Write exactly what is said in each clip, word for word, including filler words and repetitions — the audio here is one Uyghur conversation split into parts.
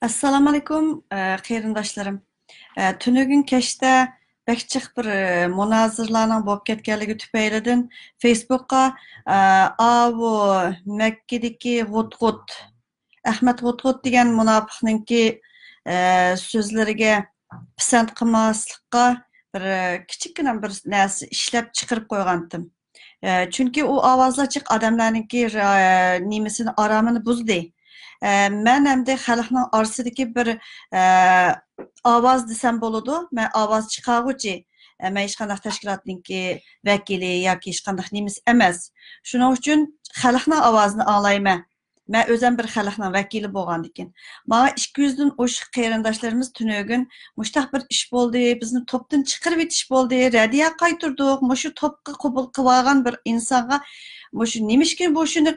ئەسسالامۇئەلەيكۇم، ئە، قېرىنداشلىرىم. ئە، تۈنۈگۈن كەچتە بەك جىق بىر، ئە، مۇنازىرىلەرنىڭ بولۇپ كەتكەنلىكى تۈپەيلىدىن فېيسبۇكقا، ئە، ئاۋۇ مەككىدىكى غۇتغۇت، ئەخمەت غۇتغۇت دېگەن مۇناپىقنىڭكى، ئە، سۆزلىرىگە پىسەنت قىلماسلىققا بىر، ئە، كىچىككىنە بىر نەرسە ئىشلەپ چىقىرىپ قويغانتىم. ئە، چۈنكى ئۇ ئاۋازلار جىق ئادەملەرنىڭكى، ئە، نېمىسىنى، ئارامىنى بۇزدى. ئە، مەن ئەمدى خەلقنىڭ ئارىسىدىكى بىر، ئە، ئاۋاز دېسەم بولىدۇ. مەن ئاۋاز چىقارغۇچى. ئە، مەن ھېچقانداق تەشكىلاتنىڭكى ۋەكىلى ياكى ھېچقانداق نېمىسى ئەمەس. شۇنىڭ ئۈچۈن خەلقنىڭ ئاۋازىنى ئاڭلايمەن. مەن ئۆزۈم بىر خەلقنىڭ ۋەكىلى بولغاندىكىن. ماڭا ئىككى يۈزدىن ئوشۇق قېرىنداشلىرىمىز تۈنۈگۈن مۇشتاق بىر ئىش بولدى، بىزنى توپتىن چىقىرىۋېتىش بولدى، رەددىيە قايتۇردۇق، مۇشۇ توپقا قوبۇل قىلىۋالغان بىر ئىنسانغا مۇشۇ نېمىشقا مۇشۇنى،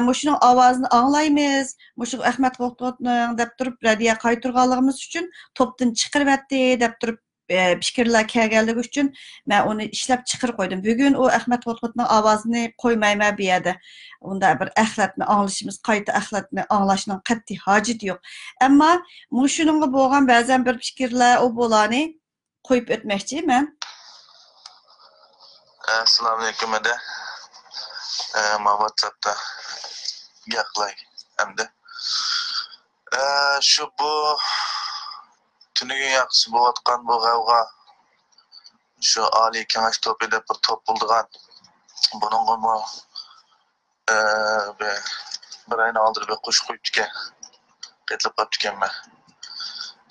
مۇشۇنىڭ ئاۋازىنى ئاڭلايمىز، مۇشۇ ئەخمەت غوتغوتنىڭ دەپ تۇرۇپ رەددىيە قايتۇرغانلىقىمىز ئۈچۈن توپتىن چىقىرىۋەتتى دەپ تۇرۇپ، ئە، پىكىرلەر كەلگەنلىكى ئۈچۈن مەن ئۇنى ئىشلەپ چىقىرىپ قويدۇم. بۈگۈن ئۇ ئەخمەت غوتغوتنىڭ ئاۋازىنى قويمايمەن بۇ يەردە. ئۇنداق بىر ئەخلەتنى ئاڭلىشىمىز، قايتا ئەخلەتنى ئاڭلاشنىڭ قەتئىي ھاجىتى يوق. ئەمما مۇشۇنىڭغا بولغان بەزەن بىر پىكىرلەر، ئۇ بولارنى قويۇپ ئۆتمەكچى مەن. ئەسسالامۇئەلەيكۇم، ھەدە. ئە، ما ۋاتساپتا گەپ قىلاي ئەمدى. ئە، شۇ بۇ تۈنۈگۈن ياقىسى بولۇۋاتقان بۇ غەۋغا، شۇ ئالىي كېڭەش توپى دەپ بىر توپ بولىدىغان، بۇنىڭغىمۇ، ئە، بىر، بىر ئاينىڭ ئالدىدا بىر قوشۇق قويۇپتىكەن. قېتىلىپ قاپتىكەنمەن.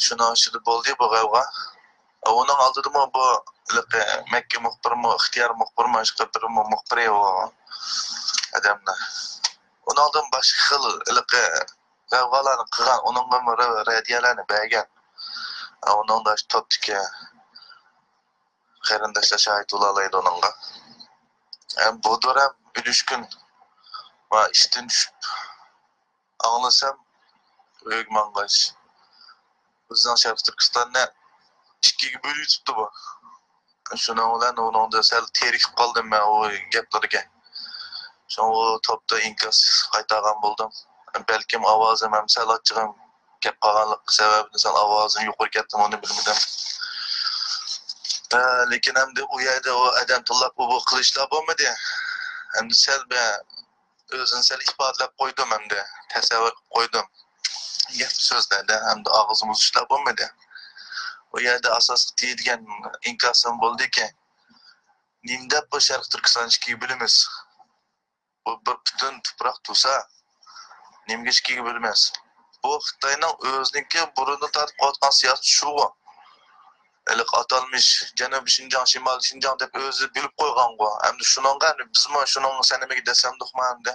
شۇنىڭ ئىچىدە بولدى بۇ غەۋغا. ئۇنىڭ ئالدىدىمۇ بۇ ھېلىقى مەككە مۇخبىرىمۇ، ئىختىيار مۇخبىرىمۇ، ھېلىقى بىرمۇ مۇخبىرى بۇ ئادەمنىڭ. ئۇنىڭدىن باشقا خىل ھېلىقى غەۋغالارنى قىلغان، ئۇنىڭغىمۇ رە-، رەددىيەلەرنى بەرگەن. ئۇنىڭدا شۇ توپتىكى قېرىنداشلار شاھىت بولالايدۇ ئۇنىڭغا. ھەم بۇ دورەم ئۈچ كۈن ۋە ئىشتىن چۈشۈپ ئاڭلىسام، ئۆيگە ماڭغاچ، بىزنىڭ شەرقىي تۈركىستاننى ئىككىگە بۆلۈۋېتىپتۇ بۇ. شۇنىڭ بىلەن ئۇنىڭدا سەل تېرىكىپ قالدىم مەن ئۇ گەپلىرىگە. شۇڭا ئۇ توپتا ئىنكاس قايتارغان بولدۇم. بەلكىم ئاۋازىم ھەم سەل ئاچچىقىم كەپ قالغانلىق سەۋەبىدىن سەل ئاۋازىم يۇقىرى كەتتىمۇ، ئۇنى بىلمىدىم. ئە، لېكىن ئەمدى ئۇ يەردە ئۇ ئادەم تىللاپ ئۇ بۇ قىلىشلار بولمىدى. ئەمدى سەل بىر ئۆزىنى سەل ئىپادىلەپ قويدۇم، ئەمدى تەسەۋۋۇر قىلىپ قويدۇم. گەپ سۆزلەردە ئەمدى ئاغزىمىز ئۇشلاپ بولمىدى. ئۇ يەردە ئاساسلىق دېيىدىگەن ئىنكاسىم بولدىكى، نېمە دەپ بۇ شەرقىي تۈركىستان ئىككىگە بۆلىمىز؟ بۇ بىر پۈتۈن تۇپراق تۇرسا، نېمىگە ئىككىگە بۆلىمىز؟ بۇ خىتاينىڭ ئۆزىنىڭكى بۇرۇندىن تارتىپ قىلىۋاتقان سىياسىتى شۇغۇ. ھېلىقى ئاتالمىش جەنۇبىي شىنجاڭ، شىمالىي شىنجاڭ دەپ ئۆزى بۆلۈپ قويغانغۇ. ئەمدى شۇنىڭغا ئەمدى بىزمۇ شۇنىڭ سەنىمىگە دەسسەمدۇقما ئەمدى؟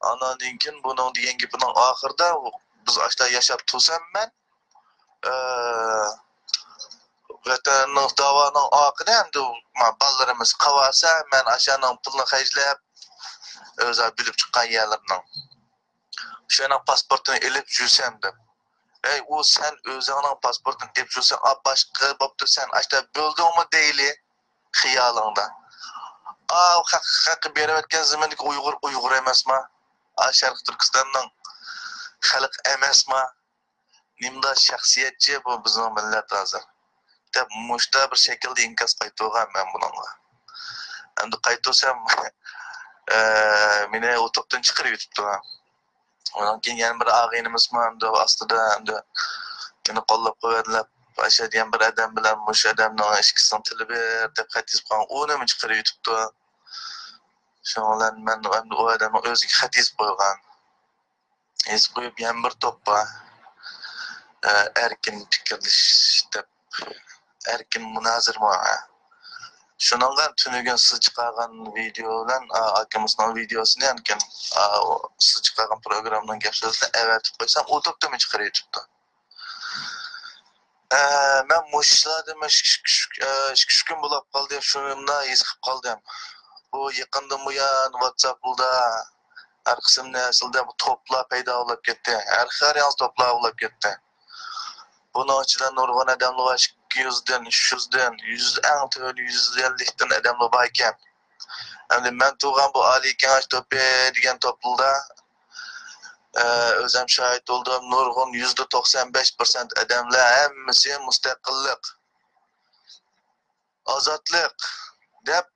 ئاندىن كېيىن بۇنىڭ دېگەن گېپىنىڭ ئاخىرىدا، بىز ئاشتا ياشاپ تۇرسام مەن، ئە، ۋەتەننىڭ داۋانىڭ ئاقىنى ئەمدى ما بالىلىرىمىز قىلىۋالسا، مەن ئاشانىڭ پۇلىنى خەجلەپ، ئۆزى بۆلۈپ چىققان يەرلىرىنىڭ، شۇنىڭ پاسپورتىنى ئېلىپ يۈرسەم دەپ. ئەي، ئۇ سەن ئۆزۈڭنىڭ پاسپورتىنى ئېلىپ يۈرسەڭ، ئا، باشقا بوپتۇ، سەن ئاشتا بۆلدۈڭمۇ دەيلى خىيالىڭدا. ئا، خەق، خەققە بېرىۋەتكەن زېمىندىكى ئۇيغۇر، ئۇيغۇر ئەمەسما؟ ئا، شەرقىي تۈركىستاننىڭ خەلقى ئەمەسما؟ نېمىدا شەخسىيەتچى بۇ بىزنىڭ مىللەت ھازىر؟ دەپ مۇشتا بىر شەكىلدە ئىنكاس قايتۇرغان مەن بۇنىڭغا. ئەمدى قايتۇرسام، ئە، مېنى ئۇ توپتىن چىقىرىۋېتىپتۇ. ئۇنىڭ كېيىن يەنە بىر ئاغىنىمىزمۇ ئەمدى ئاستىدا ئەمدى مېنى قوللاپ قۇۋۋەتلەپ، ئاشۇ دېگەن بىر ئادەم بىلەن مۇشۇ ئادەمنىڭ ئىككىسىنىڭ تىلى بىر دەپ خەت يېزىپ قالغان، ئۇنىمۇ چىقىرىۋېتىپتۇ. شۇنىڭ بىلەن مەن ئەمدى ئۇ ئادەمنىڭ ئۆزىگە خەت يېزىپ قويغان. يېزىپ قويۇپ، يەنە بىر توپ بار. ئە، ئەركىن پىكىرلىشىش دەپ، ئەركىن مۇنازىرىمۇ. شۇنىڭغا تۈنۈگۈن سىز چىقارغان ۋىدېئو بىلەن، ئا، ئاكىمىزنىڭ ۋىدېئوسىنى، يەنىكىن، ئا، ئۇ سىز چىقارغان پروگراممىنىڭ گەپ سۆزىنى ئەۋەتىپ قويسام، ئۇ توپتىمۇ چىقىرىۋېتىپتۇ. ئە، مەن مۇشۇ ئىشلاردىن مۇشۇ ئىككى، ئىككى، ئىككى، ئۈچ كۈن بولاپ قالدى، شۇنى ھېس قىلىپ قالدىم. بۇ يېقىندىن بۇيان ۋاتساپلاردا ھەر قىسىم نەرسىلەردە بۇ توپلار پەيدا بولاپ كەتتى. ھەر خىل ياڭزا توپلار بولاپ كەتتى. بۇنىڭ ئىچىدە نۇرغۇن ئادەملەر بار، ئىككى يۈزدىن، ئۈچ يۈزدىن، يۈز، ئەڭ تۆۋەن يۈز ئەللىكتىن ئادەملەر بار ئىكەن. ئەمدى مەن تۇرغان بۇ ئالىي كېڭەش توپى دېگەن توپلىدا، ئە، ئۆزۈم شاھىت بولدۇم، نۇرغۇن يۈزدە توقسان بەش پىرسەنت ئادەملەر ھەممىسى مۇستەقىللىق، ئازادلىق دەپ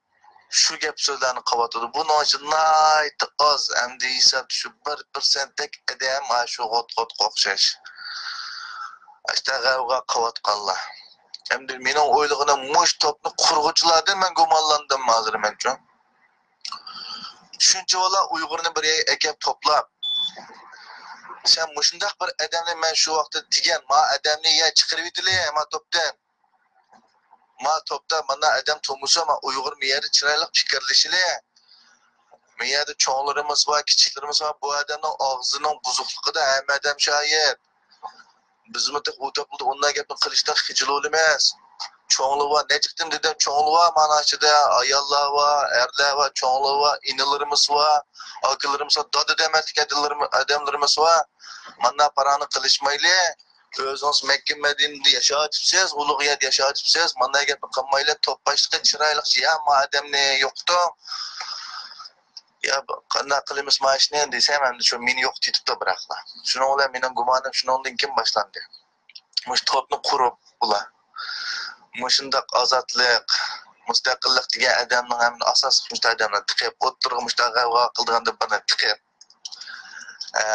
شۇ گەپ سۆزلەرنى قىلىۋاتىدۇ. بۇنىڭ ئىچىدە ناھايىتى ئاز، ئەمدى ھېسابتا شۇ بىر پىرسەنتتەك ئادەم ھە شۇ غوت-غوتقا ئوخشاش ئاشتا غەۋغا قىلىۋاتقانلار. ئەمدى مېنىڭ ئويلىغىنىم، مۇشۇ توپنى قۇرغۇچىلاردىن مەن گۇمانلاندىم ھازىر مەنچۇ. شۇنچە بالا ئۇيغۇرنى بىر يەرگە ئەكەپ توپلاپ، سەن مۇشۇنداق بىر ئادەمنى مەن شۇ ۋاقىتتا دېگەن، ما ئادەمنى يە چىقىرىۋېتىلى، ما توپتىن. ما توپتا مانا ئادەم تۇرمىسا، ما ئۇيغۇر ما يەردە چىرايلىق پىكىرلىشىلى. ما يەردە چوڭلىرىمىز بار، كىچىكلىرىمىز بار. بۇ ئادەمنىڭ ئاغزىنىڭ بۇزۇقلۇقىدا ھەممە ئادەم شاھىت. بىزمۇ تېخى ئۇ توپلىدا ئۇنداق گەپنى قىلىشتىن خىجىل بولىمىز. چوڭلار بار، نەچچە قېتىم دېدىم، چوڭلار بار، مانا ئىچىدە ئاياللار بار، ئەرلەر بار، چوڭلار بار، ئىنىلىرىمىز بار، ئاكىلىرىمىز بار، دادا دېمەسلىك ئادەملىرىمىز، ئادەملىرىمىز بار. مانا پاراڭنى قىلىشمايلى. ئۆزىڭىز مەككە مەدىنىدە ياشاۋاتىپسىز، ئۇلۇغ يەردە ياشاۋاتىپسىز. مانا گەپنى قىلمايلى، توپ باشلىقى چىرايلىق يا ما ئادەمنى يوقىتىڭ. يا، قانداق قىلىمىز ما ئىشنى دېسەم، ئەمدى شۇ مېنى يوقىتىۋېتىپتۇ بىراقلا. شۇنىڭ بىلەن مېنىڭ گۇمانىم شۇنىڭدىن كېيىن باشلاندى. مۇشۇ توپنى قۇرۇپ، ئۇلار مۇشۇنداق ئازادلىق، مۇستەقىللىق دېگەن ئادەمنىڭ ھەممىنى ئاساسلىق مۇشۇ ئادەمنى تىقىپ، ئوتتۇرىغا مۇشۇنداق غەۋغا قىلىدىغان دەپ بىرنى تىقىپ، ئە،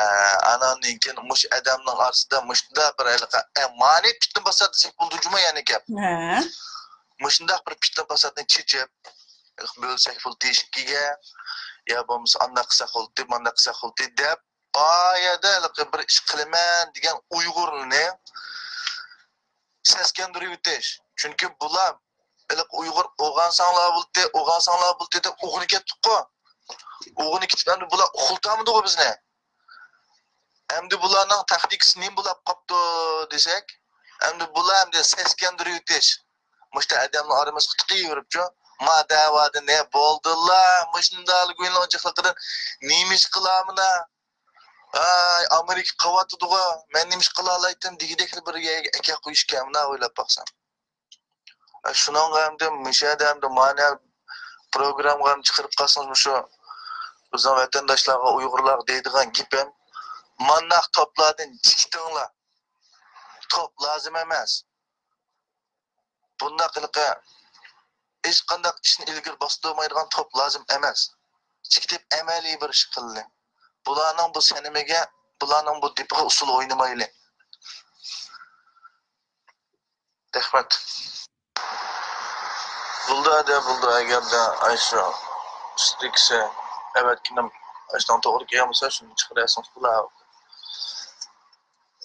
ئاناندىن كېيىن مۇشۇ ئادەمنىڭ ئارىسىدا مۇشۇنداق بىر ھېلىقى، ئە، مانى پىتنە پاسات دېسەك بولىدۇ جۇمۇ، يەنى گەپ. ھە. مۇشۇنداق بىر پىتنە پاساتنى چېچىپ، بۆلسەك بولدى ئىككىگە، يا بولمىسا ئانداق قىلساق بولدى، مانداق قىلساق بولدى دەپ، ئا يەردە ھېلىقى بىر ئىش قىلىمەن دېگەن ئۇيغۇرنى سەسكەندۈرۈۋېتىش. چۈنكى بۇلار ھېلىقى ئۇيغۇر ئوغانساڭلار بولدى، ئوغانساڭلار بولدى دەپ ئوغۇنى كەتتۇققۇ. ئوغۇنى كېتىپ ئەمدى بۇلار ئۇخلىتامىدىغۇ بىزنى. ئەمدى بۇلارنىڭ تاكتىكىسى نېمە بولاپ قاپتۇ دېسەك، ئەمدى بۇلار ئەمدى سەسكەندۈرۈۋېتىش. مۇشتا ئادەمنىڭ ئارىمىزغا تىقىۋېرىپچۇ، ما دەۋادا نە بولدىلا، مۇشۇنداق گۇينىڭ جىقلىقىدىن نېمە ئىش قىلامىنا؟ ئاي، ئامېرىكا قىلىۋاتىدىغۇ، مەن نېمە ئىش قىلالايتتىم دېگۈدەك بىر يەرگە ئەكەپ قويۇشكەن، مۇنا ئويلاپ باقسام. شۇنىڭغا ئەمدى مۇشۇ يەردە ئەمدى مانا پروگراممىغا ھەم چىقىرىپ قالسىڭىز، مۇشۇ بىزنىڭ ۋەتەنداشلارغا، ئۇيغۇرلارغا دەيدىغان گېپىم، مانداق توپلاردىن چىقىتىڭلار. توپ لازىم ئەمەس. بۇنداق ھېلىقى ھېچقانداق ئىشنى ئىلگىرى باستۇرمايدىغان توپ لازىم ئەمەس. چىقىتىپ ئەمەلىي بىر ئىش قىلىلى. بۇلارنىڭ بۇ سەنىمىگە، بۇلارنىڭ بۇ دېپىغا ئۇسسۇل ئوينىمايلى. رەھمەت. بولدى، ھەدە، بولدى. ئەگەردە ئاشۇ ئۈستىدىكىسى ئەۋەتكىنىم ئاشۇنىڭ توغرا كەلگەن بولسا، شۇنى چىقىرىۋەتسىڭىز بولار.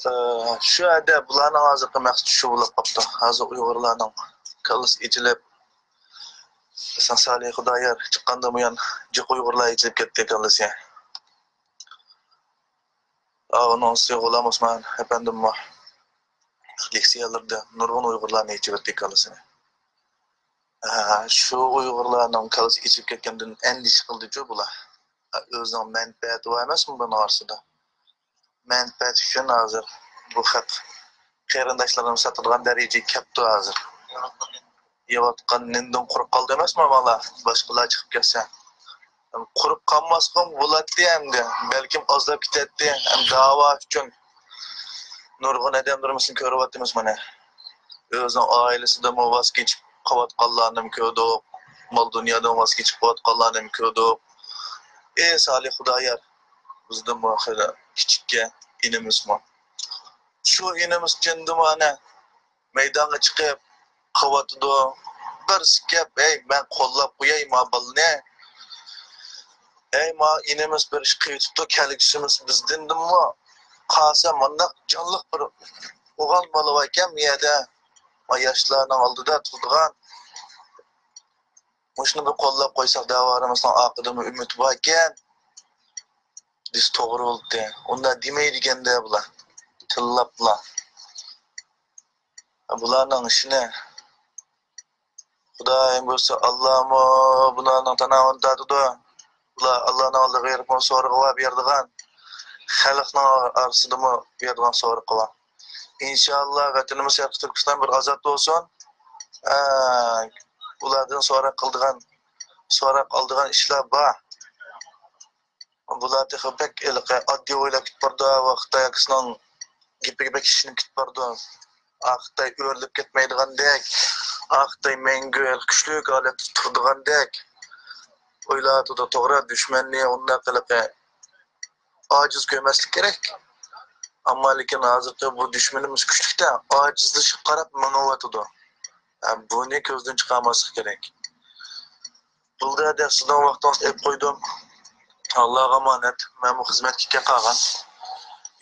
ئى، شۇ يەردە بۇلارنىڭ ھازىرقى مەقسىتى شۇ بولۇپ قاپتۇ. ھازىر ئۇيغۇرلارنىڭ كاللىسى ئېچىلىپ، مەسىلەن، سالىھ خۇدايار چىققاندىن بۇيان جىق ئۇيغۇرلار ئېچىلىپ كەتتى كاللىسى. ئا، ئۇنىڭ ئۈستىگە غۇلام ئوسمان ئەپەندىممۇ لېكسىيەلىرىدە نۇرغۇن ئۇيغۇرلارنى ئېچىۋەتتى كاللىسىنى. ئا، شۇ ئۇيغۇرلارنىڭ كاللىسى ئېچىلىپ كەتكەندىن ئەندىشە قىلدىچۇ بۇلار. ئا، ئۆزىنىڭ مەنپەئەتى بار ئەمەسمۇ بۇنىڭ ئارىسىدا؟ مەنپەئەت ئۈچۈن ھازىر بۇ خەق قېرىنداشلىرىنى ساتىدىغان دەرىجىگە كەپتۇ ھازىر. يەۋاتقان نېنىدىن قۇرۇق قالدى ئەمەسمۇ مانا، باشقىلار چىقىپ كەتسە. قۇرۇق قالماسقىمۇ بولاتتى ئەمدى. بەلكىم ئازلاپ كېتەتتى. ھەم داۋا ئۈچۈن نۇرغۇن ئادەملىرىمىزنى كۆرۈۋاتىمىز مانا. ئۆزىنىڭ ئائىلىسىدىنمۇ ۋاز كېچىپ قېلىۋاتقانلارنىمۇ كۆردۇق. مال دۇنيادىن ۋاز كېچىپ قېلىۋاتقانلارنىمۇ كۆردۇق. ئى سالىھ خۇدايار، بىزدىنمۇ خېلى كىچىككەن ئىنىمىزمۇ. شۇ ئىنىمىز جېنىدىمۇ ئەنە مەيدانغا چىقىپ قېلىۋاتىدۇ. بىرسى كەپ، ھەي، مەن قوللاپ قوياي ما بالىنى. ھەي، ما ئىنىمىز بىر ئىش قىلىۋېتىپتۇ، كەلگۈسىمىز بىزدىندىنمۇ قالسا مۇنداق جانلىق بىر ئوغۇل بالا باركەن بۇ يەردە. ما ياشلارنىڭ ئالدىدا تۇرىدىغان. مۇشۇنى بىر قوللاپ قويساق دەۋالىرىمىزنىڭ ئارقىدىنمۇ ئۈمىدى باركەن. دېسە توغرا بولدى. ئۇنداق دېمەي دېگەندە بۇلار. تىللاپلا. بۇلارنىڭ ئىشىنى خۇدايىم بۇيرۇسا، ئاللامۇ بۇلارنىڭ تاناۋىنى تارتىدۇ. بۇلار ئاللانىڭ ئالدىغا بېرىپمۇ سورىقى بار بېرىدىغان، خەلقنىڭ ئارىسىدىمۇ بېرىدىغان سورىقى بار. ئىنشاللا ۋەتىنىمىز شەرقىي تۈركىستان بىر ئازاد بولسۇن. ئە، بۇلاردىن سوراق قىلىدىغان، سوراق ئالىدىغان ئىشلار بار. بۇلار تېخى بەك ھېلىقى ئاددىي ئويلاپ كېتىپ بارىدۇ، ۋاقىتتا ئاكىسىنىڭ گېپىگە بەك ئىشىنىپ كېتىپ بارىدۇ. ئاخىتاي ئۆرۈلۈپ كەتمەيدىغاندەك، ئاخىتاي مەڭگۈ كۈچلۈك ھالەتتە تۇرىدىغاندەك ئويلاۋاتىدۇ. توغرا، دۈشمەننى ئۇنداق ھېلىقى ئاجىز كۆرمەسلىك كېرەك. ئەمما لېكىن ھازىرقى بۇ دۈشمىنىمىز كۈچلۈكتە، ئاجىزلىشىپ قاراپ مېڭىۋاتىدۇ. ھە، بۇنى كۆزدىن چىقارماسلىق كېرەك. بولدى ھەدە، سىزنىڭ ۋاقتىڭىزنى ئېلىپ قويدۇم. ئاللاغا ئامانەت. مەنمۇ خىزمەتكە كېتىپ قالغان.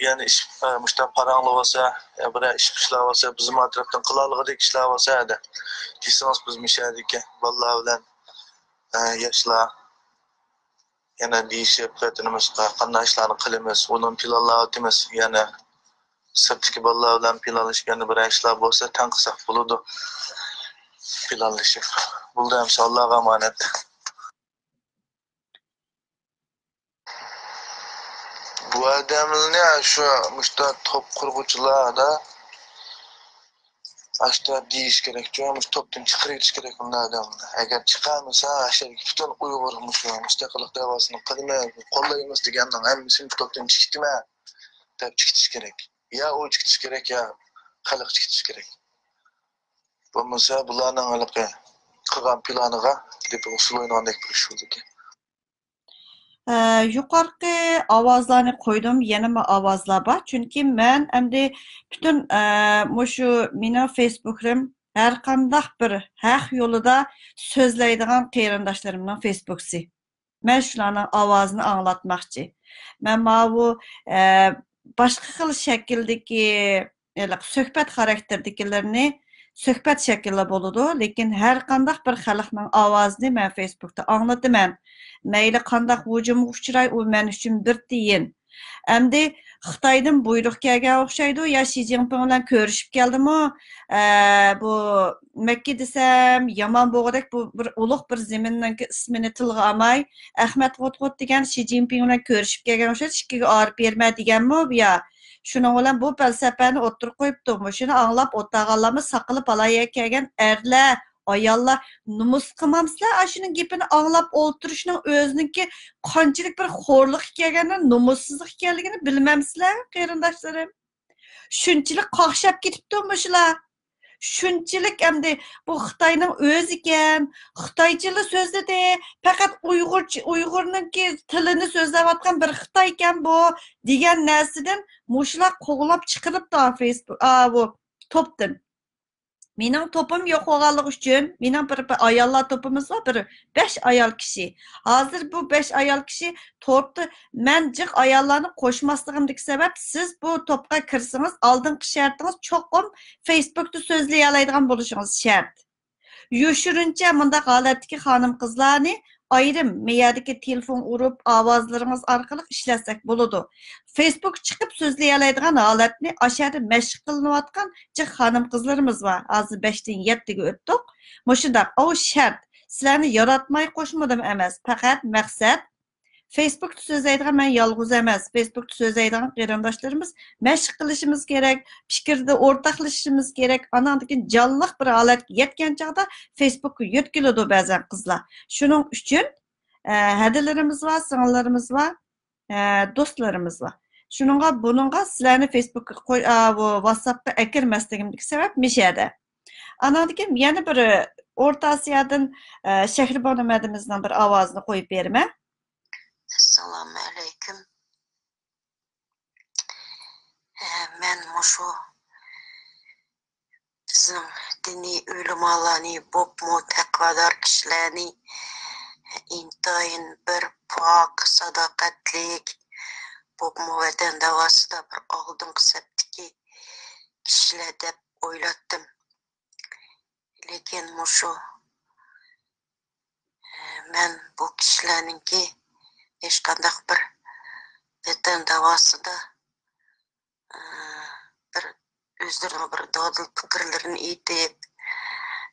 يەنە ئىش، ئە، مۇشۇنداق پاراڭلار بولسا، يا بىرەر ئىش، ئىشلار بولسا، بىزمۇ ئەتراپتىن قىلالىغۇدەك ئىشلار بولسا ھەدە دېسىڭىز، بىز مۇشەدىكى بالىلار بىلەن، ئە، ياشلار يەنە دېيىشىپ، خوتۇنىمىزغا قانداق ئىشلارنى قىلىمىز، ئۇنىڭ پىلانلاۋاتىمىز. يەنە سىرتتىكى بالىلار بىلەن پىلانلىشىپ، يەنە بىرەر ئىشلار بولسا تەڭ قىلساق بولىدۇ. پىلانلىشىپ. بولدى ئەمسە، ئاللاغا ئامانەت. بۇ ئادەملەرنى شۇ مۇشتا توپ قۇرغۇچىلاردا ئاشتا دېيىش كېرەك، چوڭ مۇشۇ توپتىن چىقىرىۋېتىش كېرەك بۇنداق ئادەملەرنى. ئەگەر چىقارمىسا، ئاشتىكى پۈتۈن ئۇيغۇر مۇشۇ مۇستەقىللىق دەۋاسىنى قىلىمەن، قوللايمىز دېگەننىڭ ھەممىسىنى توپتىن چىقىتىمەن دەپ چىقىتىش كېرەك. يا ئۇ چىقىتىش كېرەك، يا خەلق چىقىتىش كېرەك. بولمىسا بۇلارنىڭ ھېلىقى قىلغان پىلانىغا لېپىغا سۇ ئوينىغاندەك بىر ئىش بولىدىكەن. ئە، يۇقىرىقى ئاۋازلارنى قويدۇم، يەنىمۇ ئاۋازلار بار. چۈنكى مەن ئەمدى پۈتۈن، ئە، مۇشۇ مېنىڭ فېيسبۇكلىرىم ھەر قانداق بىر ھەق يولىدا سۆزلەيدىغان قېرىنداشلىرىمنىڭ فېيسبۇكسى. مەن شۇلارنىڭ ئاۋازىنى ئاڭلاتماقچى. مەن ماۋۇ، ئە، باشقا خىل شەكىلدىكى ھېلىقى سۆھبەت خاراكتېرىدىكىلىرىنى سۆھبەت شەكلىدە بولىدۇ، لېكىن ھەر قانداق بىر خەلقنىڭ ئاۋازىنى مەن فېيسبۇكتا ئاڭلىتىمەن. مەيلى قانداق ھۇجۇمغا ئۇچراي، ئۇ مەن ئۈچۈن بىر تىيىن. ئەمدى خىتايدىن بۇيرۇق كەلگەن ئوخشايدۇ، يا شى جىنپىڭ بىلەن كۆرۈشۈپ كەلدىمۇ، ئە، بۇ مەككە دېسەم يامان بولغۇدەك، بۇ بىر ئۇلۇغ بىر زېمىننىڭكى ئىسمىنى تىلغا ئالماي، ئەخمەت غوت غوت دېگەن شى جىنپىڭ بىلەن كۆرۈشۈپ كەلگەن ئوخشايدۇ، ئىككىگە ئايرىپ بېرىمەن دېگەنمۇ بۇ يا. شۇنىڭ بىلەن بۇ پەلسەپىنى ئوتتۇرىغا قويۇپتۇ. مۇشۇنى ئاڭلاپ ئولتۇرغانلارمۇ ساقىلى بالايىگە كەلگەن ئەرلەر، ئاياللار نومۇس قىلمامسىلەر؟ ئاشۇنىڭ گېپىنى ئاڭلاپ ئولتۇرۇشنىڭ ئۆزىنىڭكى قانچىلىك بىر خورلۇق ئىكەنلىكىنى، نومۇسسىزلىق ئىكەنلىكىنى بىلمەمسىلەر، قېرىنداشلىرىم؟ شۇنچىلىك قاقشاپ كېتىپتۇ مۇشۇلار. شۇنچىلىك ئەمدى بۇ خىتاينىڭ ئۆزىكەن، خىتايچىلا سۆزلىدى، پەقەت ئۇيغۇرچە، ئۇيغۇرنىڭكى تىلىنى سۆزلەۋاتقان بىر خىتايكەن بۇ، دېگەن نەرسىدىن مۇشۇلار قوغلاپ چىقىرىپتۇ فېيسبۇك، ئاۋۇ توپتىن. مېنىڭ توپۇم يوق بولغانلىقى ئۈچۈن، مېنىڭ بىر، بىر ئاياللار توپىمىز بار، بىر بەش ئايال كىشى. ھازىر بۇ بەش ئايال كىشى توپتا مەن جىق ئاياللارنى قوشماسلىقىمدىكى سەۋەب، سىز بۇ توپقا كىرسىڭىز، ئالدىنقى شەرتىڭىز چوقۇم فېيسبۇكتا سۆزلىيەلەيدىغان بولۇشىڭىز شەرت. يوشۇرۇنچە مۇنداق ھالەتتىكى خانىم-قىزلارنى ئايرىم مەيەردىكى تېلېفون ئۇرۇپ، ئاۋازلىرىڭىز ئارقىلىق ئىشلەتسەك بولىدۇ. فېيسبۇك چىقىپ سۆزلىيەلەيدىغان ھالەتنى ئاشەدە مەشىق قىلىنىۋاتقان جىق خانىم-قىزلىرىمىز بار. ھازىر بەشتىن يەتتىگە ئۆتتۇق. مۇشۇنداق، ئۇ شەرت. سىلەرنى ياراتماي قوشمىدىم ئەمەس، پەقەت مەقسەت فېيسبۇكتا سۆزلەيدىغان مەن يالغۇز ئەمەس. فېيسبۇكتا سۆزلەيدىغان قېرىنداشلىرىمىز مەشىق قىلىشىمىز كېرەك، پىكىردە ئورتاقلىشىشىمىز كېرەك. ئاناندىن كېيىن جانلىق بىر ھالەتكە يەتكەن چاغدا فېيسبۇكقا يۆتكىلىدۇ بەزەن قىزلار. شۇنىڭ ئۈچۈن، ئە، ھەدىلىرىمىز بار، سىڭىللىرىمىز بار، ئە، دوستلىرىمىز بار. شۇنىڭغا، بۇنىڭغا سىلەرنى فېيسبۇكقا قوي-، ئا، بۇ ۋاتساپقا ئەكىرمەسلىكىمدىكى سەۋەب مىشەدە. ئاناندىن كېيىن يەنە بىر ئورتا ئاسىيادىن، ئە، شەھرىبانۇ مەدىمىزنىڭ بىر ئاۋازىنى قويۇپ بېرىمەن. ئەسسالامۇ ئەلەيكۇم. ئە، مەن مۇشۇ بىزنىڭ دىنىي ئۆلىمالارنى، بولۇپمۇ تەقۋادار كىشىلەرنى، ئىنتايىن بىر پاك، ساداقەتلىك، بولۇپمۇ ۋەتەن داۋاسىدا بىر ئالدىنقى سەپتىكى كىشىلەر دەپ ئويلاتتىم. لېكىن مۇشۇ، ئە، مەن بۇ كىشىلەرنىڭكى ھېچقانداق بىر ۋەتەن داۋاسىدا، ئە، بىر ئۆزلىرىنىڭ بىر دادىل پىكىرلىرىنى ئېيتىپ،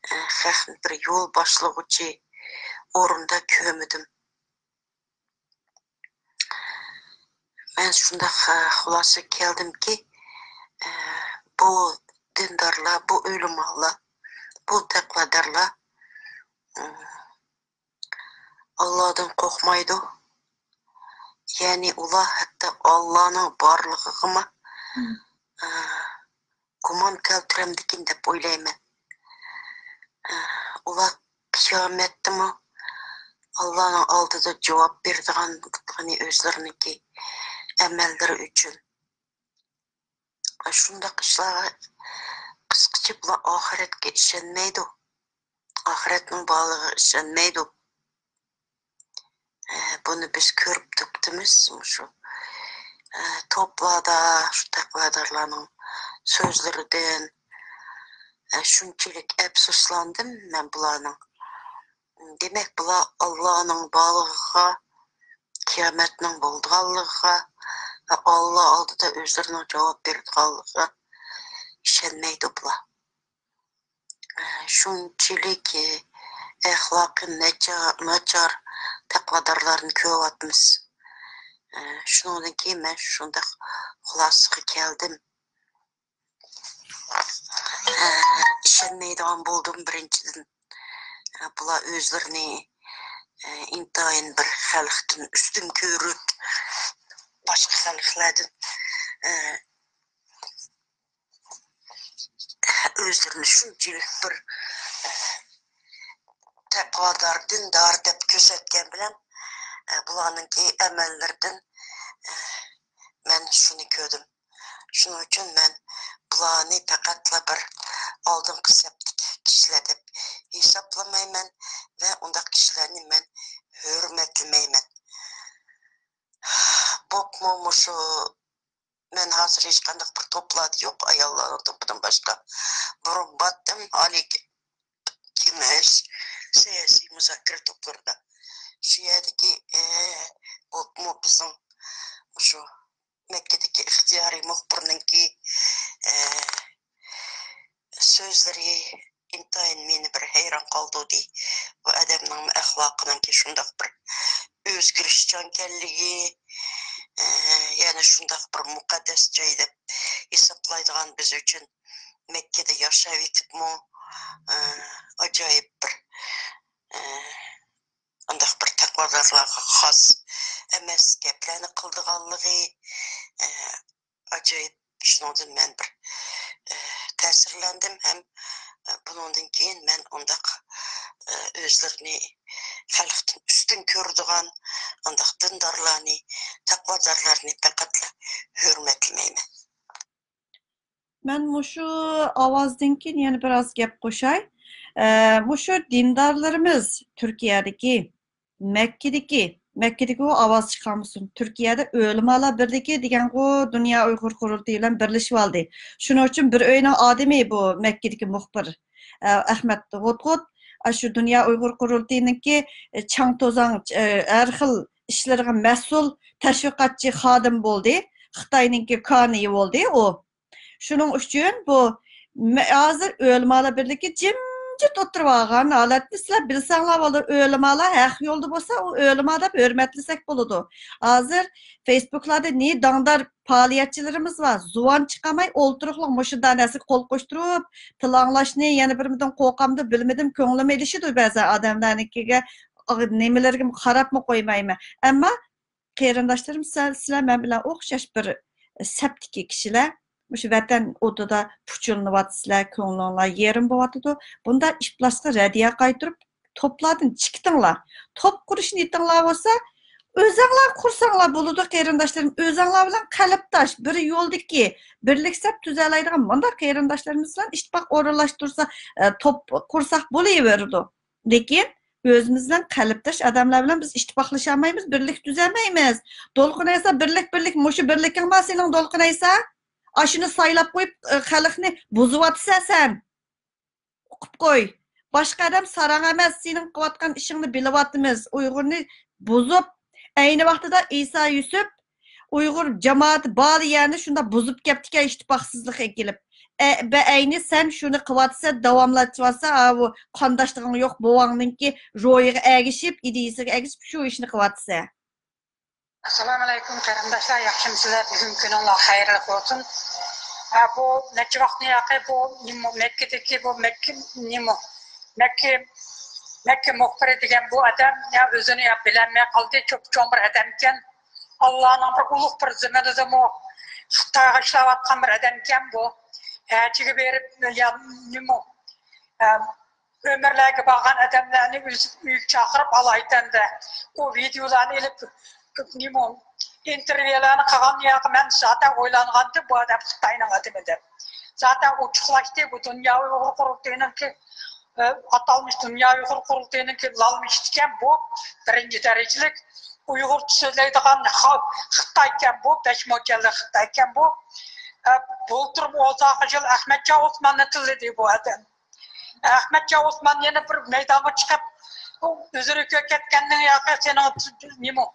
ئە، خەقنى بىر يول باشلىغۇچى ئورۇندا كۆرمىدىم. مەن شۇنداق، ئە، خۇلاسىگە كەلدىمكى، ئە، بۇ دىندارلار، بۇ ئۆلىمالار، بۇ تەقۋادارلار، ئىم، ئاللادىن قورقمايدۇ. يەنى ئۇلار ھەتتا ئاللانىڭ بارلىقىغىمۇ، ئە، گۇمان كەلتۈرەمدىكىن دەپ ئويلايمەن. ئە، ئۇلار قىيامەتتىمۇ ئاللانىڭ ئالدىدا جاۋاب بېرىدىغان، يەنى ئۆزلىرىنىڭكى ئەمەللىرى ئۈچۈن. شۇنداق ئىشلارغا قىسقىچە بۇلار ئاخىرەتكە ئىشەنمەيدۇ. ئاخىرەتنىڭ بارلىقىغا ئىشەنمەيدۇ. ئە، بۇنى بىز كۆرۈپ تۇرۇپتىمىز. مۇشۇ، ئە، توپلاردا شۇ تەقۋادارلارنىڭ سۆزلىرىدىن، ئە، شۇنچىلىك ئەپسۇسلاندىم مەن بۇلارنىڭ. دېمەك، بۇلار ئاللانىڭ بارلىقىغا، قىيامەتنىڭ بولىدىغانلىقىغا ۋە ئاللا ئالدىدا ئۆزلىرىنىڭ جاۋاب بېرىدىغانلىقىغا ئىشەنمەيدۇ بۇلار. شۇنچىلىك ئەخلاقى ناچار، ناچار تەقۋادارلارنى كۆرۈۋاتىمىز. شۇنىڭدىن كېيىن مەن شۇنداق خۇلاسىگە كەلدىم. ئىشەنمەيدىغان بولدۇم بىرىنچىدىن. بۇلار ئۆزلىرىنى ئىنتايىن بىر خەلقتىن ئۈستۈن كۆرۈپ، باشقا خەلقلەردىن ئۆزلىرىنى شۇنچىلىك بىر تەقۋادار، دىندار دەپ كۆرسەتكەن بىلەن، بۇلارنىڭكى ئەمەللىرىدىن مەن شۇنى كۆردۈم. شۇنىڭ ئۈچۈن مەن بۇلارنى پەقەتلا بىر ئالدىنقى سەپتىكى كىشىلەر دەپ ھېسابلىمايمەن ۋە ئۇنداق كىشىلەرنى مەن ھۆرمەتلىمەيمەن. بولۇپمۇ مۇشۇ مەن ھازىر ھېچقانداق بىر توپلاردا يوق، ئاياللارنىڭ توپىدىن باشقا. بۇرۇن باتتىم ئالىي كېڭەش، سىياسىي مۇزاكىرە توپلىرىدا. شۇ يەردىكى، ئە، بولۇپمۇ بىزنىڭ مۇشۇ مەككىدىكى ئىختىيارىي مۇخبىرنىڭكى، ئە، سۆزلىرى ئىنتايىن مېنى بىر ھەيران قالدۇردى. بۇ ئادەمنىڭ ئەخلاقىنىڭكى شۇنداق بىر ئۆزگىرىشچانكەنلىكى، ئە، يەنە شۇنداق بىر مۇقەددەس جاي دەپ ھېسابلايدىغان بىز ئۈچۈن مەككىدە ياشاۋېتىپمۇ، ئە، ئاجايىپ بىر، ئە، ئانداق بىر تەقۋادارلارغا خاس ئەمەس گەپلەرنى قىلىدىغانلىقى، ئە، ئاجايىپ. شۇنىڭدىن مەن بىر، ئە، تەسىرلەندىم ھەم، ئە، بۇنىڭدىن كېيىن مەن ئۇنداق، ئە، ئۆزلىرىنى خەلقتىن ئۈستۈن كۆرىدىغان ئانداق دىندارلارنى، تەقۋادارلارنى پەقەتلا ھۆرمەتلىمەيمەن. مەن مۇشۇ ئاۋازدىن كېيىن يەنە بىر ئاز گەپ قوشاي. ئە، مۇشۇ دىندارلىرىمىز تۈركىيەدىكى، مەككىدىكى، مەككىدىكى ئۇ ئاۋاز چىقارمىسۇن. تۈركىيەدە ئۆلىمالار بىرلىكى دېگەنغۇ دۇنيا ئۇيغۇر قۇرۇلتىيى بىلەن بىرلىشىۋالدى. شۇنىڭ ئۈچۈن بىر ئۆينىڭ ئادىمى بۇ مەككىدىكى مۇخبىر، ئە، ئەخمەت ھوتقۇت، ئاشۇ دۇنيا ئۇيغۇر قۇرۇلتىيىنىڭكى، ئە، چاڭ توزاڭ، ئە، ھەر خىل ئىشلىرىغا مەسئۇل تەشۋىقاتچى خادىم بولدى. خىتاينىڭكى كانىيى بولدى ئۇ. شۇنىڭ ئۈچۈن بۇ مە-، ھازىر ئۆلىمالار بىرلىكى جىمجىت ئولتۇرۇۋالغان ھالەتنى سىلەر بىلسەڭلار بولىدۇ. ئۆلىمالار ھەق يولدا بولسا، ئۇ ئۆلىما دەپ ھۆرمەتلىسەك بولىدۇ. ھازىر فېيسبۇكلاردا نى داڭدار پائالىيەتچىلىرىمىز بار. زۇۋان چىقارماي ئولتۇرۇقلۇق مۇشۇنداق نەرسىگە قول قوشتۇرۇپ، تىل ئاڭلاشنى يەنە بىرمىدىن قورقامدۇ، بىلمىدىم، كۆڭلىمۇ ئېلىشىدۇ بەزى ئادەملەرنىڭكىگە، نېمىلىرىگە قاراپمۇ قويمايمەن. ئەمما قېرىنداشلىرىم، سىلەر، سىلەر مەن بىلەن ئوخشاش بىر سەپتىكى كىشىلەر. مۇشۇ ۋەتەن ئوتىدا پۇچۇلىنىۋاتىسىلەر، كۆڭلۈڭلار يېرىم بولۇۋاتىدۇ. بۇنداق ئىپلاسقا رەددىيە قايتۇرۇپ، توپلاردىن چىقىتىڭلار. توپ قۇرۇش نىيىتىڭلار بولسا، ئۆزۈڭلار قۇرساڭلار بولىدۇ، قېرىنداشلىرىم. ئۆزۈڭلار بىلەن قەلبداش، بىر يولدىكى، بىرلىك سەپ تۈزەلەيدىغان مۇنداق قېرىنداشلىرىمىز بىلەن ئىتتىپاق ئورۇنلاشتۇرسا، ئە، توپ قۇرساق بولۇۋېرىدۇ. لېكىن ئۆزىمىز بىلەن قەلبداش ئادەملەر بىلەن بىز ئىتتىپاقلىشالمايمىز، بىرلىك تۈزەلمەيمىز. دولقۇن ئەيسا، بىرلىك، بىرلىك، مۇشۇ بىرلىكىڭ بار سېنىڭ، دولقۇن ئەيسا. ئاشۇنى سايلاپ قويۇپ، ئە، خەلقنى بۇزۇۋاتىسەن سەن. ئۇقۇپ قوي. باشقا ئادەم ساراڭ ئەمەس، سېنىڭ قىلىۋاتقان ئىشىڭنى بىلىۋاتىمىز. ئۇيغۇرنى بۇزۇپ، ئەينى ۋاقتىدا ئىسا يۈسۈپ ئۇيغۇر جامائىتى بار يەرنى شۇنداق بۇزۇپ كەپتىكەن، ئىتتىپاقسىزلىق ئەكېلىپ. ئە، بەئەينى سەن شۇنى قىلىۋاتىسەن، داۋاملىتىۋاتسا، ھاۋۇ قانداشلىقىڭ يوق بوۋاڭنىڭكى روھىغا ئەگىشىپ، ئىدىيىسىگە ئەگىشىپ شۇ ئىشنى قىلىۋاتىسەن. ئەسسالامۇئەلەيكۇم قېرىنداشلار، ياخشىمۇسىلەر؟ بۈگۈن كۈنۈڭلار خەيرلىك بولسۇن. ھە، بۇ نەچچە ۋاقىتنى ياقى بۇ نېمە، مەككىدىكى بۇ مەككە نېمە، مەككە، مەككە مۇخبىرى دېگەن بۇ ئادەم يا ئۆزىنى يا بىلەلمەي قالدى، چوپچوڭ بىر ئادەمكەن. ئاللانىڭ بىر ئۇلۇغ بىر زېمىنىدىمۇ خىتايغا ئىشلەۋاتقان بىر ئادەمكەن بۇ. ھەجگە بېرىپ، يا نېمە، ئۆمرىلەرگە بارغان ئادەملەرنى ئۆزى ئۆيگە چاقىرىپ ئالايتەندە، ئۇ ۋىدېئولارنى ئېلىپ، نېمە، ئىنتېرۋيۇلارنى قىلغان ياقى مەن زاتەن ئويلانغانتىم بۇ ئادەم خىتاينىڭ ئادىمى دەپ. زاتەن ئوچۇقلاشتى بۇ دۇنيا ئۇيغۇر قۇرۇلتىيىنىڭكى، ئاتالمىش دۇنيا ئۇيغۇر قۇرۇلتىيىنىڭكى لالمىشىتىكەن بۇ، بىرىنچى دەرىجىلىك ئۇيغۇرچە سۆزلەيدىغان خىتايكەن بۇ، بەش موچەنلىك خىتايكەن بۇ. بۇلتۇر ئوزاقى يىل ئەخمەتجان ئوسماننى تىللىدى بۇ ئادەم. ئەخمەتجان ئوسمان يەنە بىر مەيدانغا چىقىپ، ئۆزرە كۆركەتكەننىڭ ياقى سېنىڭ نېمە،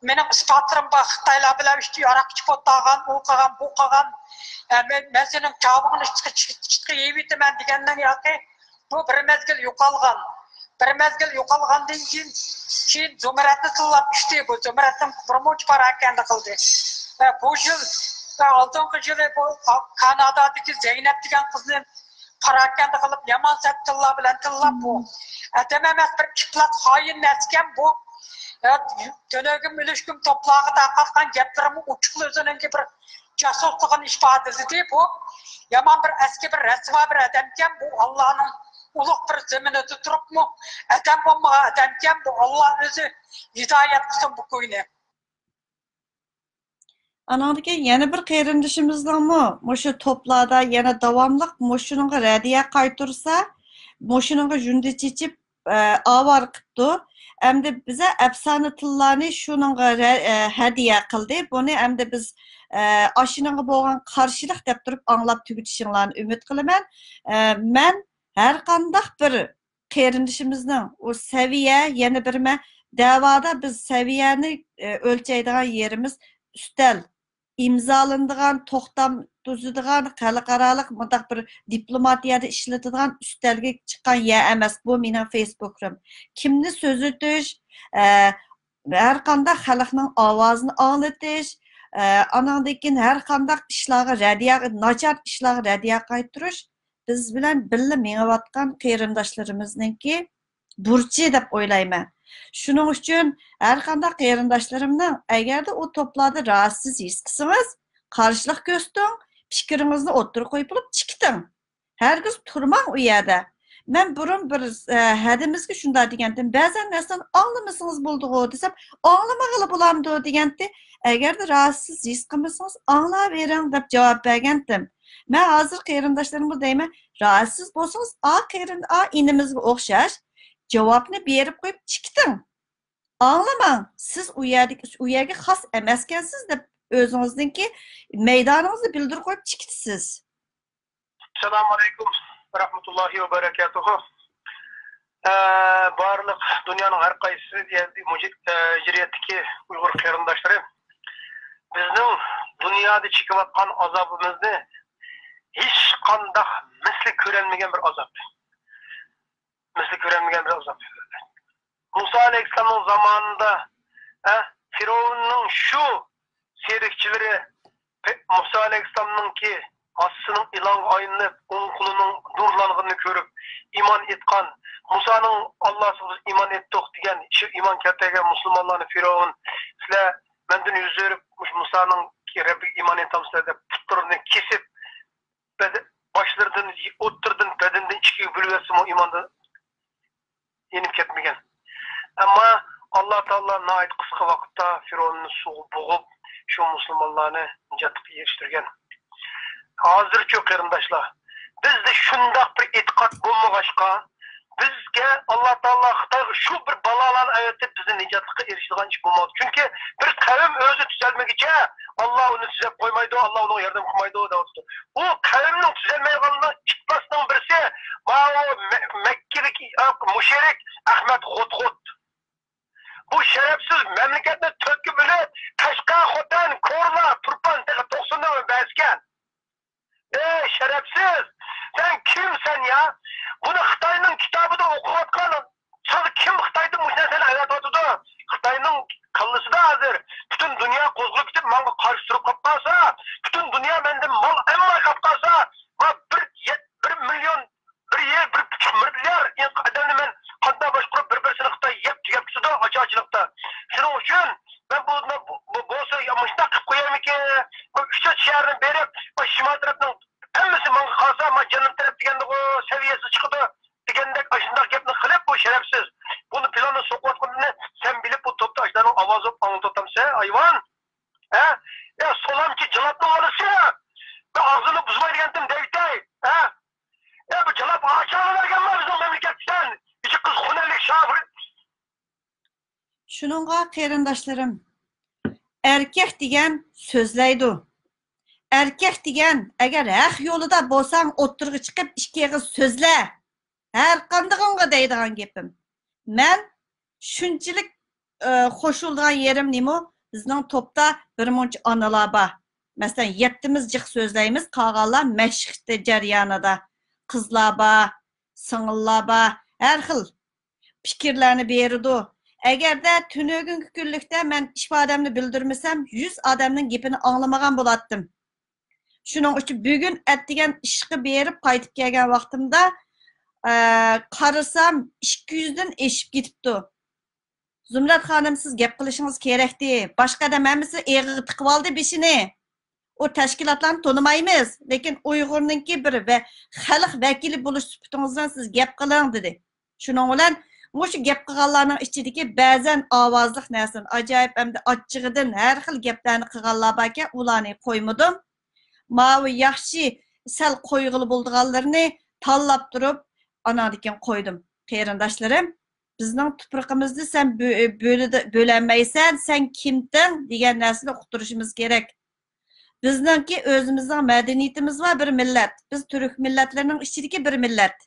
مېنىڭ ئىسپاتلىرىم بار، خىتايلار بىلەن ئىچتە ياراق ئىچىپ ئولتۇرغان، ئۇ قىلغان، بۇ قىلغان. ئە، مەن، مەن سېنىڭ چاۋىڭنى چىقى، چىقى، چىقى يەيۋېتىمەن دېگەننىڭ ياقى، بۇ بىر مەزگىل يوقالغان. بىر مەزگىل يوقالغاندىن كېيىن، كېيىن زۇمرەتنى تىللاپ ئىچتى. بۇ زۇمرەتنىڭ بىر مۇنچە پاراكەندە قىلدى. ئە، بۇ يىل، ئە، ئالدىنقى يىلى بۇ كانادادىكى زەينەپ دېگەن قىزنى پاراكەندە قىلىپ، يامان سەت تىللار بىلەن تىللاپ بۇ. ئادەم ئەمەس، بىر ئىپلاس خائىن نەرسىكەن بۇ. تۈنۈگۈن ئۈلۈشكۈن توپلارغا تارقاتقان گەپلىرىمۇ ئوچۇقلا ئۆزىنىڭكى بىر جاسۇسلۇقىنى ئىپادىلىدى بۇ. يامان بىر ئەسكى بىر رەسۋا بىر ئادەمكەن بۇ. ئاللانىڭ ئۇلۇغ بىر زېمىنىدە تۇرۇپمۇ ئادەم بولمىغان ئادەمكەن بۇ. ئاللا ئۆزى ھىدايەت قىلسۇن بۇ كوينى. ئانىڭدىن كېيىن يەنە بىر قېرىندىشىمىزنىڭمۇ مۇشۇ توپلاردا يەنە داۋاملىق مۇشۇنىڭغا رەددىيە قايتۇرسا، مۇشۇنىڭغا ژۇندى چېچىپ، ئە، ئاۋارە قىپتۇ. ئەمدى بىزە ئەپسانە تىللانى شۇنىڭغا رە-، ئە، ھەدىيە قىلدى. بۇنى ئەمدى بىز، ئە، ئاشۇنىڭغا بولغان قارشىلىق دەپ تۇرۇپ ئاڭلاپ تۈگىتىشىڭلارنى ئۈمىد قىلىمەن. ئە، مەن ھەر قانداق بىر قېرىندىشىمىزنىڭ ئۇ سەۋىيە، يەنە بىر مە-، دەۋادا بىز سەۋىيەنى، ئە، ئۆلچەيدىغان يېرىمىز ئۈستەل. ئىمزالىنىدىغان، توختام تۈزىدىغان، خەلقئارالىق مۇنداق بىر دىپلوماتىيەدە ئىشلىتىدىغان ئۈستەلگە چىققان يەر ئەمەس. بۇ مېنىڭ فېيسبۇكىم. كىمنى سۆزلىتىش، ئە، ھەر قانداق خەلقنىڭ ئاۋازىنى ئاڭلىتىش، ئە، ئانىڭدىن كېيىن ھەر قانداق ئىشلارغا رەددىيە، ناچار ئىشلارغا رەددىيە قايتۇرۇش بىز بىلەن بىللە مېڭىۋاتقان قېرىنداشلىرىمىزنىڭكى بۇرچى دەپ ئويلايمەن. شۇنىڭ ئۈچۈن ھەر قانداق قېرىنداشلىرىمنىڭ، ئەگەردە ئۇ توپلاردا راھەتسىز ھېس قىلسىڭىز، قارشىلىق كۆرسىتىڭ، پىكرىڭىزنى ئوتتۇرىغا قويۇپ بولۇپ چىقىتىڭ. ھەرگىز تۇرماڭ ئۇ يەردە. مەن بۇرۇن بىر، ئە، ھەدىمىزگە شۇنداق دېگەنتىم، بەزەن نەرسىنى ئاڭلىمىسىڭىز بولىدىغۇ دېسەم، ئاڭلىمىغىلى بولامدۇ دېگەنتى. ئەگەردە راھەتسىز ھېس قىلمىسىڭىز، ئاڭلاۋېرىڭ دەپ جاۋاب بەرگەنتىم. مەن ھازىر قېرىنداشلىرىمغا دەيمەن، راھەتسىز بولسىڭىز، ئا قېرىن-، ئا ئىنىمىزگە ئوخشاش جاۋابنى بېرىپ قويۇپ چىقىتىڭ. ئاڭلىماڭ، سىز ئۇ يەردىكى، ئۇ يەرگە خاس ئەمەسكەنسىز دەپ ئۆزىڭىزنىڭكى مەيدانىڭىزنى بىلدۈرۈپ قويۇپ چىقىتىسىز. ئەسسالامۇ ئەلەيكۇم ۋە رەھمەتۇللاھى ۋە بەرەكاتۇھۇ. ئە، بارلىق دۇنيانىڭ ھەر قايسى يەردە مۇجىت-، ئە، جىرىيەتتىكى ئۇيغۇر قېرىنداشلىرى، بىزنىڭ دۇنيادا چېكىۋاتقان ئازابىمىزنى ھېچقانداق مىسلى كۆرەلمىگەن بىر ئازاب. مىسلى كۆرەلمىگەن بىر ئازاب. مۇسا ئەلەيھىسسالامنىڭ زامانىدا، ئە، فىرئەۋننىڭ شۇ سېرىكچىلىرى پە-، مۇسا ئەلەيھىسسالامنىڭكى ئاستىنىڭ ئىلانغا ئايلىنىپ، ئوڭ قولىنىڭ نۇرلانغىنىنى كۆرۈپ، ئىمان ئېيتقان، مۇسانىڭ ئاللاسىغا بىز ئىمان ئېيتتۇق دېگەن، شۇ ئىمان كەلتۈرگەن مۇسۇلمانلارنى فىرئەۋن، سىلەر مەندىن يۈز ئۆرۈپ، مۇشۇ مۇسانىڭ رەببىگە ئىمان ئېيتامسىلەر دەپ، پۇتلىرىنى كېسىپ، بەدە-، باشلىرىدىن، ئوتتۇرىدىن، بەدىنىدىن ئىككىگە بۆلۈۋەتسىمۇ ئىماندىن يېنىپ كەتمىگەن. ئەمما ئاللا تائالا ناھايىتى قىسقا ۋاقىتتا فىرئەۋننى سۇغا بوغۇپ، شۇ مۇسۇلمانلارنى نىجاتلىققا ئېرىشتۈرگەن. ھازىرچۇ قېرىنداشلار، بىزدە شۇنداق بىر ئېتىقاد بولمىغاچقا، بىزگە ئاللا تائالا خىتايغا شۇ بىر بالالارنى ئەۋەتىپ، بىزنى نىجاتلىققا ئېرىشىدىغان ئىش بولمايدۇ. چۈنكى بىر قەۋم ئۆزى تۈزەلمىگىچە، ئاللا ئۇنى تۈزەپ قويمايدۇ، ئاللا ئۇنىڭغا ياردەم قىلمايدۇ، دەۋاتىدۇ. ئۇ قەۋمنىڭ تۈزەلمەيدىغانلىقىنىڭ ئىپلاسنىڭ بىرسى، ماۋۇ مە-، مەككىدىكى مۇشرىك ئەخمەت غوتغوت. بۇ شەرەپسىز مەملىكەتنى تۆتكە بۆلۈپ، قەشقەر، خوتەن، كورلا، تۇرپان، تېخى توقسۇننى بەرسىكەن. ئەي شەرەپسىز! سەن كىمسەن يا؟ بۇنى خىتاينىڭ كىتابىدا ئوقۇۋاتقان، ساڭا كىم خىتايدىن مۇشۇ نەرسىنى ئەۋەتىۋاتىدۇ؟ خىتاينىڭ كاللىسىدا ھازىر پۈتۈن دۇنيا قوزغىلىپ كېتىپ، ماڭا قارشى تۇرۇپ قاپ قالسا، پۈتۈن دۇنيا مەندىن مال ئالماي قاپ قالسا، ما بىر يەت-، بىر مىليون، بىر يىل بىر پۈتۈن مىليار ئادەمنى مەن قانداق باشقۇرۇپ، بىر-بىرسىنى خىتاي يەپ تۈگەپ تۇرىدۇ، ئاچ-ئاچلىقتا. شۇنىڭ ئۈچۈن مەن بۇ، بۇ، بۇ، بۇ شىمال تەرەپنىڭ ھەممىسى ماڭا قارىسا، ما جەنۇب تەرەپ دېگەندىغۇ سەۋىيەسى چىقىدۇ دېگەندەك ئاشۇنداق گەپنى قىلىپ، بۇ شەرەپسىز، بۇنى پىلاننى سوقۇۋاتقىنىنى سەن بىلىپ، بۇ توپتا ئاشۇلارنىڭ ئاۋازى بولۇپ ئاڭلىتىۋاتامسەن، ھايۋان؟ ھە؟ يا سولامچى جىلاتنىڭ بالىسى! بىر ئاغزىنى بۇزماي دېگەنتىم دەيتەي، ھە؟ يا بۇ جىلاپ ئاچاڭنى بەرگەنما بىزنىڭ مەملىكەتتە سەن؟ ئىچى قىز خۇنەنلىك شاپىر. شۇنىڭغا قېرىنداشلىرىم، ئەركەك دېگەن سۆزلەيدۇ. ئەركەك دېگەن، ئەگەر ھەق يولىدا بولساڭ، ئوتتۇرىغا چىقىپ ئىككى ئېغىز سۆزلە. ھەر قاندىقىڭغا دەيدىغان گېپىم. مەن شۇنچىلىك، ئە، قوشۇلىدىغان يېرىم نېمە؟ بىزنىڭ توپتا بىر مۇنچە ئانىلار بار. مەسىلەن، يەتتىمىز جىق سۆزلەيمىز، قالغانلار مەشىق جەريانىدا. قىزلار بار، سىڭىللار بار، ھەر خىل پىكىرلەرنى بېرىدۇ. ئەگەردە تۈنۈگۈنكى كۈنلۈكتە مەن ئىپادەمنى بىلدۈرمىسەم، يۈز ئادەمنىڭ گېپىنى ئاڭلىمىغان بولاتتىم. شۇنىڭ ئۈچۈن بۈگۈن ئەتىگەن ئىشقا بېرىپ قايتىپ كەلگەن ۋاقتىمدا، ئە، قارىسام، ئىككى يۈزدىن ئېشىپ كېتىپتۇ. زۇمرەت خانىم، سىز گەپ قىلىشىڭىز كېرەكتى. باشقا ئادەم ھەممىسى ئېغىغا تىقىۋالدى بېشىنى. ئۇ تەشكىلاتلارنى تونۇمايمىز، لېكىن ئۇيغۇرنىڭكى بىر ۋە خەلق ۋەكىلى بولۇش سۈپىتىڭىز بىلەن سىز گەپ قىلىڭ، دېدى. شۇنىڭ بىلەن مۇشۇ گەپ قىلغانلارنىڭ ئىچىدىكى بەزەن ئاۋازلىق نەرسىنى، ئاجايىپ ھەمدە ئاچچىقىدىن ھەر خىل گەپلەرنى قىلغانلار باركەن، ئۇلارنى قويمىدىم. ماۋۇ ياخشى سەل قويغىلى بولىدىغانلىرىنى تاللاپ تۇرۇپ، ئاناندىن كېيىن قويدۇم. قېرىنداشلىرىم، بىزنىڭ تۇپرىقىمىزنى سەن بۆ-، بۆلىدە-، بۆلەلمەيسەن، سەن كىمتىڭ دېگەن نەرسىنى ئۇقتۇرۇشىمىز كېرەك. بىزنىڭكى ئۆزىمىزنىڭ مەدەنىيىتىمىز بار، بىر مىللەت. بىز تۈرك مىللەتلىرىنىڭ ئىچىدىكى بىر مىللەت.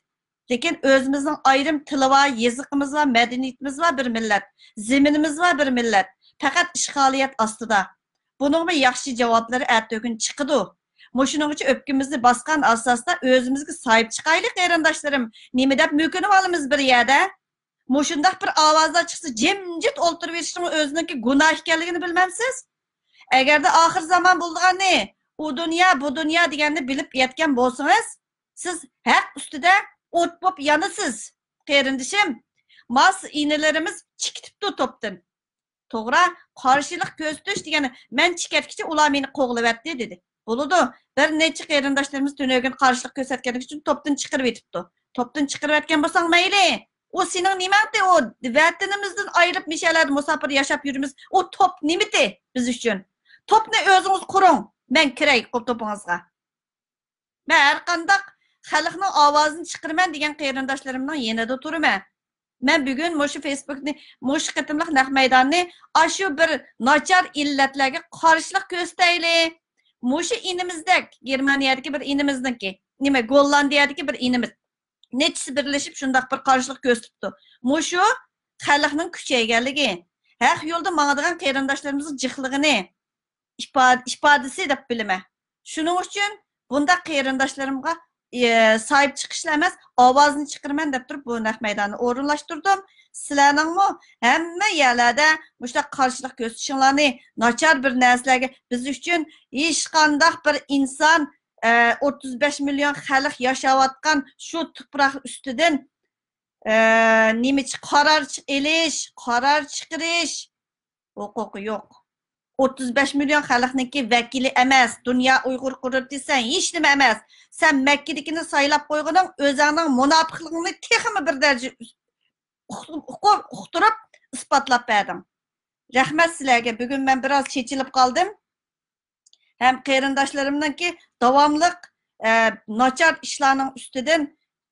لېكىن ئۆزىمىزنىڭ ئايرىم تىلى بار، يېزىقىمىز بار، مەدەنىيىتىمىز بار، بىر مىللەت. زېمىنىمىز بار، بىر مىللەت. پەقەت ئىشغالىيەت ئاستىدا. بۇنىڭمۇ ياخشى جاۋابلىرى ئەتىگۈن چىقىدۇ. مۇشۇنىڭغىچە ئۆپكىمىزنى باسقان ئاساستا ئۆزىمىزگە ساھىب چىقايلى، قېرىنداشلىرىم. نېمە دەپ مۆكۈنۈۋالىمىز بىر يەردە؟ مۇشۇنداق بىر ئاۋازلار چىقسا، جىمجىت ئولتۇرۇۋېرىشنىڭ ئۆزىنىڭكى گۇناھ ئىكەنلىكىنى بىلمەمسىز؟ ئەگەردە ئاخىر زامان بولىدىغاننى، ئۇ دۇنيا، بۇ دۇنيا دېگەننى بىلىپ يەتكەن بولسىڭىز، سىز ھەق ئۈستىدە ئوت بولۇپ يانىسىز، قېرىندىشىم. ماس ئىنىلىرىمىز چىكىتىپتۇ توپتىن. توغرا، قارشىلىق كۆرسىتىش دېگەن، مەن چىكەتكىچە ئۇلار مېنى قوغلىۋەتتى، دېدى. بولىدۇ، بىر نەچچە قېرىنداشلىرىمىز تۈنۈگۈن قارشىلىق كۆرسەتكەنلىكى ئۈچۈن توپتىن چىقىرىۋېتىپتۇ. توپتىن چىقىرىۋەتكەن بولساڭ مەيلى. ئۇ سېنىڭ نېمەڭتى ئۇ؟ ۋەتىنىمىزدىن ئايرىلىپ مۇشۇ يەرلەردە مۇساپىر ياشاپ يۈرىمىز. ئۇ توپ نېمىتى بىز ئۈچۈن؟ توپنى ئۆزىڭىز قۇرۇڭ. مەن كىرەي توپىڭىزغا. مەن ھەر قانداق خەلقنىڭ ئاۋازىنى چىقىرىمەن دېگەن قېرىنداشلىرىمنىڭ يېنىدا تۇرىمەن. مەن بۈگۈن مۇشۇ فېيسبۇكنى، مۇشۇ قېتىملىق نەق مەيداننى ئاشۇ بىر ناچار ئىللەتلەرگە قارشىلىق كۆرسىتەيلى. مۇشۇ ئىنىمىزدەك، گېرمانىيەدىكى بىر ئىنىمىزنىڭكى، نېمە، گوللاندىيەدىكى بىر ئىنىمىز نەچچىسى بىرلىشىپ شۇنداق بىر قارشىلىق كۆرسىتىپتۇ. مۇشۇ خەلقنىڭ كۈچەيگەنلىكى، ھەق يولدا ماڭىدىغان قېرىنداشلىرىمىزنىڭ جىقلىقىنى ئىپادە-، ئىپادىسى دەپ بىلىمەن. شۇنىڭ ئۈچۈن بۇنداق قېرىنداشلىرىمغا، ئى، ساھىب چىقىشلا ئەمەس، ئاۋازىنى چىقىرىمەن دەپ تۇرۇپ بۇ نەق مەيداننى ئورۇنلاشتۇردۇم. سىلەرنىڭمۇ ھەممە يەرلەردە مۇشۇنداق قارشىلىق كۆرسىتىشىڭلارنى، ناچار بىر نەرسىلەرگە، بىز ئۈچۈن ھېچقانداق بىر ئىنسان، ئە، ئوتتۇز بەش مىليون خەلق ياشاۋاتقان شۇ تۇپراق ئۈستىدىن، ئە، نېمىچە قارار چىق-، ئېلىش، قارار چىقىرىش ھوقۇقى يوق. ئوتتۇز بەش مىليون خەلقنىڭكى ۋەكىلى ئەمەس، دۇنيا ئۇيغۇر قۇرۇلتىيى سەن ھېچنېمە ئەمەس. سەن مەككىدىكىنى سايلاپ قويغىنىڭ ئۆزۈڭنىڭ مۇناپىقلىقىڭنى تېخىمۇ بىر دەرىجە ئۈس-، ئۇق-، ئۇق-، ئۇقتۇرۇپ ئىسپاتلاپ بەردىڭ. رەھمەت سىلەرگە. بۈگۈن مەن بىراز چېچىلىپ قالدىم. ھەم قېرىنداشلىرىمنىڭكى داۋاملىق، ئە، ناچار ئىشلارنىڭ ئۈستىدىن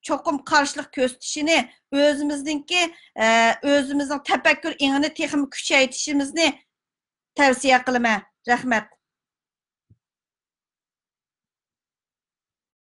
چوقۇم قارشىلىق كۆرسىتىشىنى، ئۆزىمىزنىڭكى، ئە، ئۆزىمىزنىڭ تەپەككۇر ئېڭىنى تېخىمۇ كۈچەيتىشىمىزنى تەۋسىيە قىلىمەن. رەھمەت.